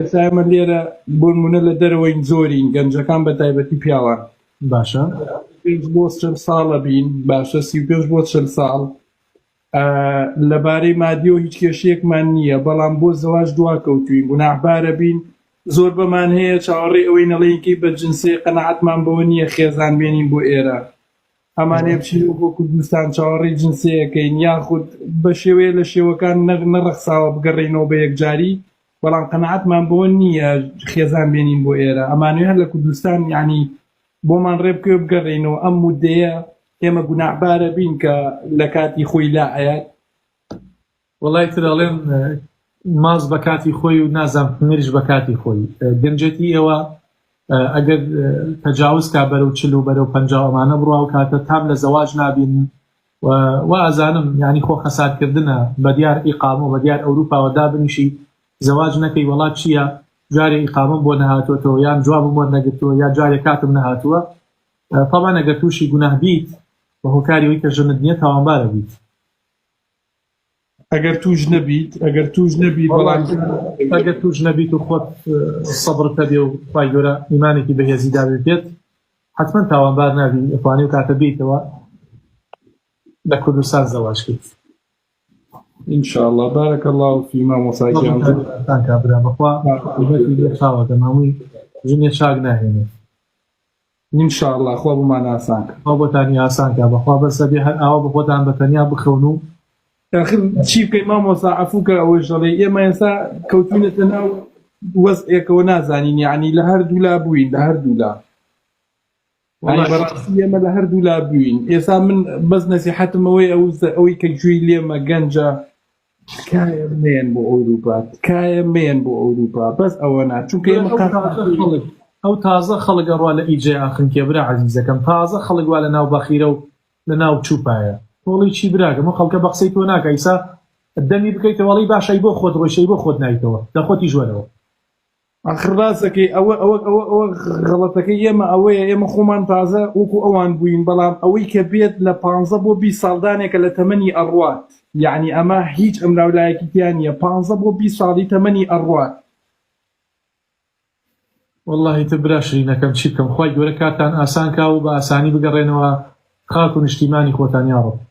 ئێستا ئێمە لێرە بۆ نمونە لە دەرەوەین زۆرین گەنجەکان بە تایبەتی پیاوان باشە پێنج بۆ 40 ساڵە بین باشە 35 بۆ 40 ساڵ لەبارەی مادیەوە هیچ کێشەیەکمان نییە بەڵام بۆ زەواج دوا کەوتوین گوناحبارە بین زۆربەمان هەیە چاوەڕێی ئەوەی نەڵێین کەی بە جنسێ قەناعەتمان بەوە نییە خێزان بێنین بۆ ئێرە ئەمانەیە بچینەوە بۆ کوردستان چاوەڕێی جنسەیەکەین یاخود بە شێوەیە لە شێوەکان نەڕەخساوە بگەڕێینەوە بە یەکجاری بەڵام قەناعەتمان بەوە نییە خێزان بێنین بۆ ئێرە ئەمانەوێ هەر لە کوردستان یعنی بۆمان ڕێ بکەوێ بگەڕێینەوە ئەم مودەیە ئێمە گوناحبارە بین کە لە کاتی خۆی لا ئەیات. وەڵای تر ئەڵێن ماز بە کاتی خۆی و نازام حمێریش بە کاتی خۆی گەنجێتی ئێوە ئەگەر تەجاوز کا بەرەو چل و بەرەو پەنجا ئەمانە بڕوا و کاتە تام لە زەواج نابین و وا ئەزانم یانی خۆ خەسارکردنە بە دیار ئیقامە و بە دیار ئەوروپاوە دابنیشی زەواج نەکەی وەڵا چییە جارێ ئیقامەم بۆ نەهاتۆتەوە یان جوابم وەرنەگرتووە یا جارێ کاتم نەهاتووە تەبعەن ئەگەر تووشی گوناه بیت بە هۆکاری ئەوەی کە ژنت نییە تاوانبارە بیت. ئەگەر توش نەبیت ئەگەر توش نەبیت بەڵام ئەگەر توش نەبیت و خۆت سەبرت هەبێ و خوای گەورە ئیمانێکی بەهێزی دابێ پێت حتمما تاوانبار نابی ئەتوانی و کاتە بیتەوە لە کوردستان زەواج کەیت. ان شاء الله بارك الله في مامۆستا گیان تان کابرا بەخوا خزمەتی لێ چاوەکەم هەمووی ژنێ چاک ناهێنێت. ان شاء اللە خوا بۆمان ئاسان کە. خوا بۆتانی ئاسان کا بەخوا بەس ئەبێ هەر ئاوا بەخۆتان بەتەنیا بخەون و. ئاخر چی بکەین مامۆستا عەفوو کە ئەوەش دەڵێی ئێمە ئێستا کەوتوینەتە ناو وەزعێکەوە نازانین یەعنی لە هەردوولا بووین لە هەردوولا یانی بەڕاستی ئێمە لە هەردوولا بووین ئێستا من بەس نەسیحەتم ئەوەی ئەو ئەوەی کە گوێی لێمە گەنجە تکایە مەیەن بۆ ئەوروپا تکایە مەیەن بۆ ئەوروپا بەس ئەوە نا چونکە ئێمە ئەو تازە خەڵک ئەو تازە خەڵک ئەڕوا لە ئیجێ ئاخنکێ برا عەزیزەکەم تازە خەڵک وا لە ناو بەخیرە و لە ناو چوپایە تۆڵی چی براکەم ئەو خەڵکە بە قسەی تۆ ناکا ئیسا دەمی بکەیتەوە ئەڵێی باشە ئەی بۆ خۆت ڕۆیشتی ئەی بۆ خۆت نایتەوە دە خۆتیش وەرەوە. ئاخر ڕاستەکەی ئەوە ئەوە ئەوە ئەوە غەڵەتەکەی ئێمە ئەوەیە ئێمە خۆمان تازە وەکو ئەوان بووین بەڵام ئەوەی کە بێت لە پانزە بۆ 20 ساڵ دانێکە لە تەمەنی ئەڕوات یعنی ئەمە هیچ ئەملاولایەکی تیا نییە پانزە بۆ 20 ساڵی تەمەنی ئەڕوات. وەڵاهی تر برا شرینەکەم چی بکەم خوای گەورە کارتان ئاسان کا و بە ئاسانی بگەڕێنەوە خاک و نشتیمانی خۆتان یاڕەب.